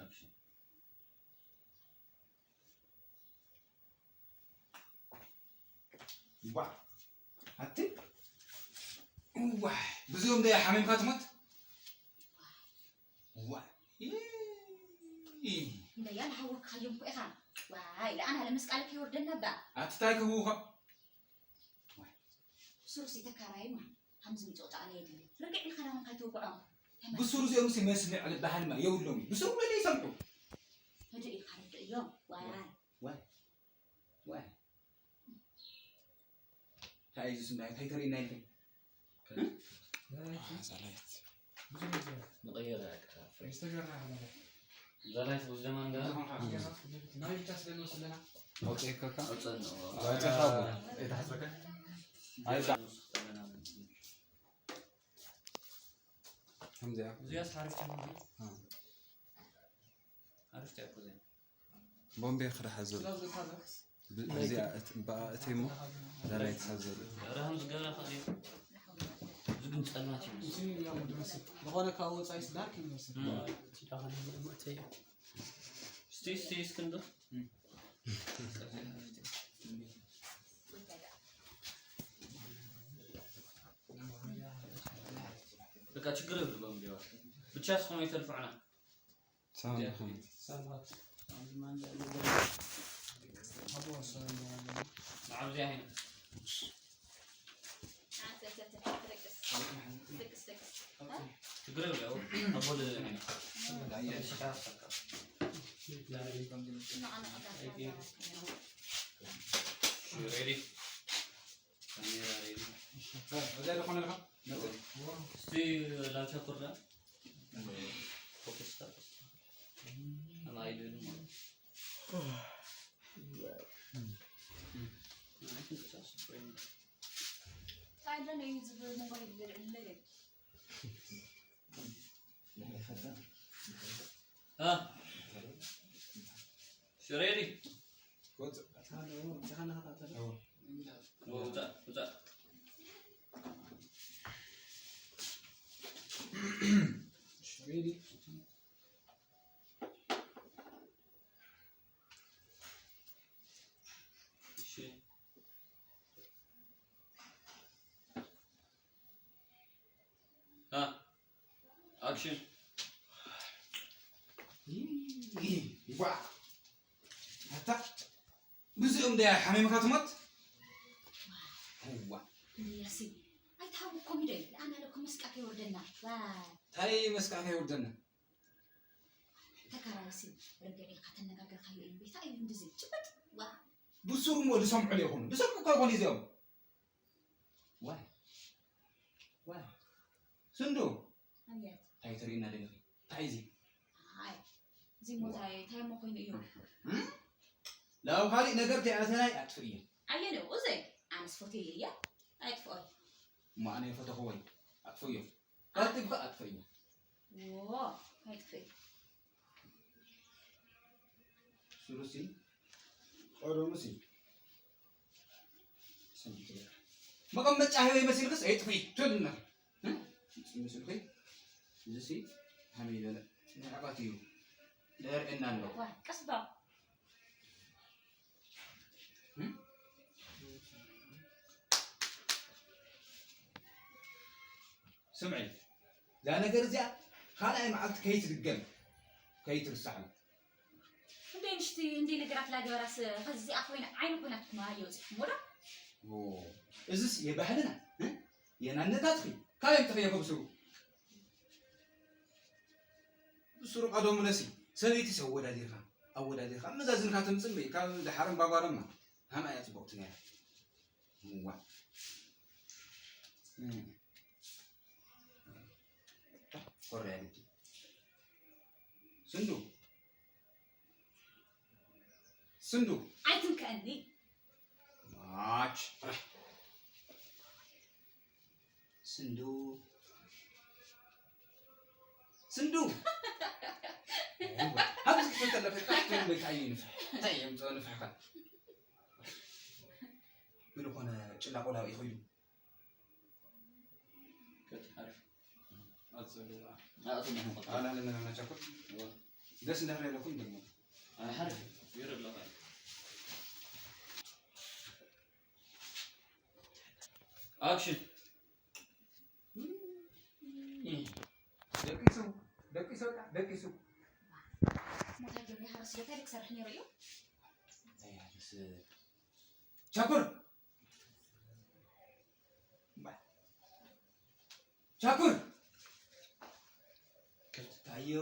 ኣክሽን። ዋ። ኣቲ። ዋ። ብዙም ደይ ሓሚምካ ትሞት? ዋ። ይ-፣ ይ-፣ እንደያ ንሃወካዮም እኮ ኢኻ። ዋይ፣ ለኣና ለመስቃል ከይወርደና ባ። ኣቲ ታይ ክህቡኻ? ዋይ። ብስሩስ ተካራይማ፣ ከምዚ ምጭቕጫቕ ናይ የድሊ። ርግዕ ኢልካ ናባና ከይትውግዖም። ብስሩ እዚኦም ሲ መስምዕ ዝበሃል ማ የብሎም እዩ። ብስሩ መለ ይሰምዑ። ህድእ ኢልካ ርድእዮም። ዋይ። ዋይ። ዋይ። እንታይ እዩ ዝስምዕ? እንታይ ተርእየና ኢልካ? ዛላይት። ንቐይራ እያ ክታፈ። ዛላይት ወስደማ እንዳ ናይ ብቻ ስለንወስድ ኣለና። ኣውፅእከካ? ኣውፅእን፣ ኣውፅእካ እኮ። ኣይታ-፣ ከምዚኣ። እዚኣስ ሓሪፍ ቻነል እዩ። እ። ሓሪፍ ቻነል እኮ እዚኣ። ቦምቤ ክረሓ ዘሎ። ብ-፣ እዚኣ እት-፣ ብኣ እተይ እሞ ዛላይት ሓዘሉ። ራህም ዝገብራ ኸኣ እዩ። እዚ ግን ጸልማት እዩ። እዚ ያው ድመስል። ዝኾነ ካብ ወጻኢስ ዳርክ ይመስል። እም። እቲ ዳኸነ መእተይ። እስቲ፣ እስቲ እስክንድር። እም። በቃ ችግር የብልም። ብቻ እስኹም ኣይተልፍዑና። ሰላም ድኹም። ንዓብዚኣ ሄና። ችግር የብለው። ኣቦ ለ-፣ ሄና። ሬዲ? ካሜራ ሬዲ? እስቲ ላውቻ ኮርዳ። ፎከስ ታርክ። ኣማይ I think it's also brain. I don't know, it's the mobile. ها، شريري. وزع، وزع. ها، اكشن. ዋ ኣታ ብዚኦም ደያ ሓሚምካ ትሞት። ዋ ኢልያሲ፣ ኣይትሃውኮም ኢደ ኣና ለኩም መስቃ ከይወርደና። ዋ እንታይ መስቃ ከይወርደና? ተካራይሲ ርግዕ ኢልካ ተነጋገርካዮ እዩ። ቤታ እዩ እንድዚ ጭበጥ። ዋ ብሱሩ እሞ ዝሰምዑ ይኹኑ፣ ዝሰምዑ እኮ ይኾኑ እዚኦም። ዋይ ዋይ ስንዱ፣ ኣቤት። እንታይ ትርእይና ደለኺ? እንታይ እዚ? ኣይ እዚ ሞታይ እንታይ ሞ ኮይኑ እዩ? እም? ላው ካሊእ ነገር ተያእተናይ ኣጥፍእዮ። ኣየለ ኡዘይ ኣነስ ፎቶ እየ እያ ኣይጥፍኦይ። እሞ ኣነ ፈተኽዎይ ኣጥፍእዮ። ቀልጢፍካ ኣጥፍእዮ። ዎ ኣይጥፍእ። ሱሩሲ ቀደሙሲ መቐመጫ ህበይ መሲልክስ ኣይጥፍኢ ትብልና። ምስልኺ እዚሲ ከመይ ዝበለ ናይ ዕቐት እዩ ዘርእየና ኣሎ። ዋ ቀስ ባ ስምዒ እዛ ነገር እዚኣ ካልኣይ መዓልቲ ከይትድገም ከይትርሳዕ። እንደ ንሽቲ እንደ ነገራት ላገበራስ ከዚኣ ኮይነ ዓይኒ ኮይናትኩም ኣየወፅኹም ወዶ እዝስ የባህልና የናነታትኺ ካበይ ምጥኸየ ከብስሩ ብስሩ ቀደሙ ነሲ ሰበይትስ ኣወዳዲርካ ኣወዳዲርካ መዛዝንካ ተምፅእ እምበይ ካብ ደሓር እምባጓሮማ ሃምኣ እያ ፅቡቕቲ ነይራ እዋ ኮርያ ግዲ ስንዱ ስንዱ ኣይትንከአኒ ማች ስንዱ ስንዱ ኣብዚ ክትፈተለፈ ታሕተን በይታ እዩ ንፍሕ እንታይ እዮም ፀው ንፍሕኻ ብልኾነ ጭላቆላዊ ይኸይዱ ኣላ ለመናናቻኩል ደስ እንዳህረ ያለኩም ደግሞ ሓርፍ ይረለኻ ኣክሽን ደቂሱ ደቂሱ ደቂሱ ሞታ ገበያ ሃረስ ዶታ ደክ ሰርሕ ነይሩ እዩ ቻኩር ቻኩር ከምትታዮ